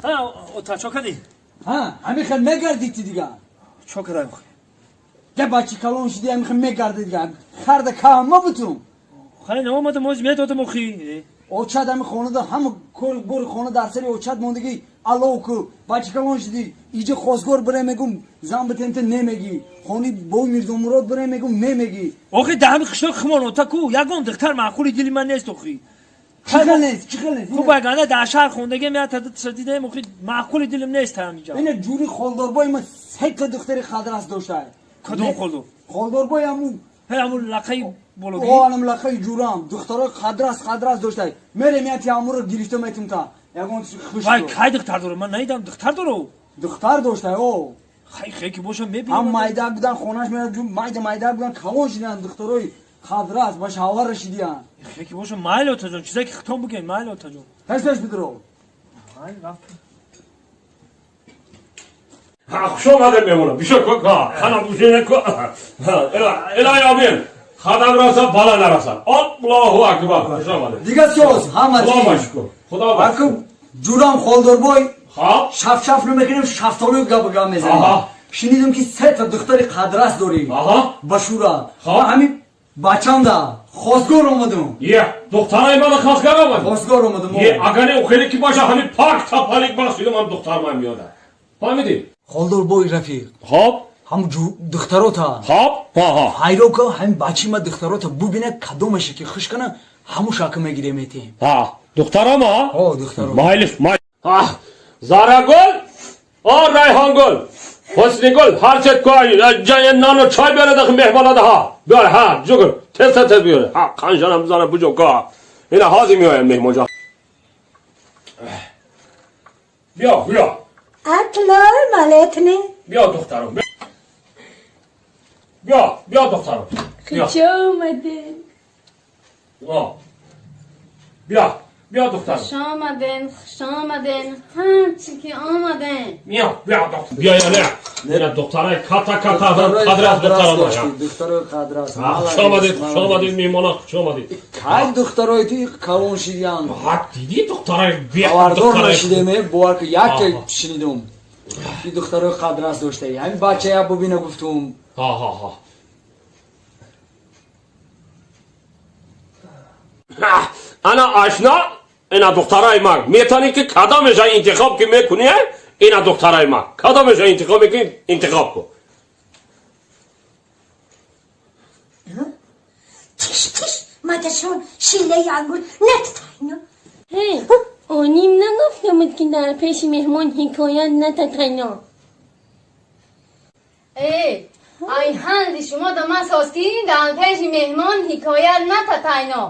Ҳа, ота, чо кардӣ? Ҳа, ҳамин хел мегардӣ ти дига. Чо кардам? Ге бачи калон шуди, ҳамин хел мегардӣ дига. Харда кама бутун. Хай, наомадам, оз медодам охи. Очад ҳами хонада ҳама кор бори хона дар сари очад мондагӣ алов ку. Бачи калон шуди, иҷа хосгор бире мегум, зан битемта немегӣ. Хони бо Мирзомурод бире мегум, немегӣ. Охи, дар ҳами қишлоқ химон ота ку, ягон духтар маъқули дили ман нест охи. Чӣ хел нест, чӣ хел нест? Хуб, аганда дар шаҳр хондагиам як та дидем охи, маъқули дилим нест ҳамиҷа. Ина ҷури холдорбои ма се та духтари қадрас дошта. Кадом холдор? Холдорбои ҳаму. Ҳе, ҳамун лақаи бологӣ? О, анам лақаи ҷурам духтарои қадрас қадрас дошта. Мерем, яти ҳамуро гирифта метум та. Ягон хуш. Вай, кай духтар дорам? Ман надидам духтар дору. Духтар дошта, о. Хай, хе ки бошам Ҳам мебинам. Майда будан, хонаш мерад, майда майда будан, калон шидан, духтарои қадрас ба шавҳар рашидиян. Хе ки бошам, майли, отаҷон, чизе ки хитон бигӯен, майли, отаҷон. Пеш пеш бидро. Майли, рафт. Хуш омадем, меҳмона. Бишо ко, хана бушене ко. Илоҳи амин. Хадам раса, бала нараса. Аллоҳу акбар. Хуш омадем. Дига соз ҳама. Худо ба шукр. Худо ба Аку шукр. ҷурам холдорбой Хоб. шафшаф намекунем, шафтолӯ гап гап мезанем. Шунидам ки се та духтари қадрас дорӣ. Ба шура. Хоб. Ҳамин бачамда хосгор омадум. Е, духтараи мана хосгар омад. Хосгор омадум. Е, агар охире ки боша, ҳамин пак тапалик бахшидам, ҳам духтар ман меода. Фаҳмидӣ? Холдорбой рафиқ. Хоб. Ҳам духтарота. Хоб. Ҳа, ҳа. Ҳайро ка, ҳамин бачи ма духтарота бубина, кадомаше ки хуш кана, ҳамун шака мегирем, метиҳем. Ҳа, духтарама? О, духтаро. Майлиш, май. Аҳ, Зарагул, о Райҳонгул, Ҳуснигул, ҳар се ко ҷай нану чой биёред меҳмонада ҳа. Биёр, ҳа, ҷугр, тез тез биёр. Ҳа, қанжанам бизана буҷо ко. Ина ҳозир меоям меҳмонҷо. Биё, биё. Атлой малетне. Биё, духтарам. Биё, биё, духтарам. Биё. Хуш омаден. О. Биё, биё, духтарам. Хуш омаден, хуш омаден, ҳамчи ки омаден. Биё, биё, духтар. Биё, я не. Ина духтараи ката ката қадрас духтарам боша. Духтарои қадрас. Хуш омадед, хуш омадед, меҳмона, хуш омадед. Кай духтарои ту калон шидиян? Ҳа, дидӣ, духтараи беҳ Хабардор духтараи нашидем, бовар ку, якта шунидум ки духтарои қадрас доштаи. Ҳамин бача я бубина гуфтум. Ҳа, ҳа, ҳа. Ана ашна, ина духтараи ман. Метавонӣ ки кадомеша интихоб ки мекунӣ, ина духтараи ман. Кадомеша интихоб мекунӣ, интихоб кун. Тиш тиш мадашон шилаи ангур наттайно. Ҳе, оним нагуфта буд ки дар пеши меҳмон ҳикоят нататайно. Э, ай ҳанди шумо да ман соз ки дар пеши меҳмон ҳикоят нататайно.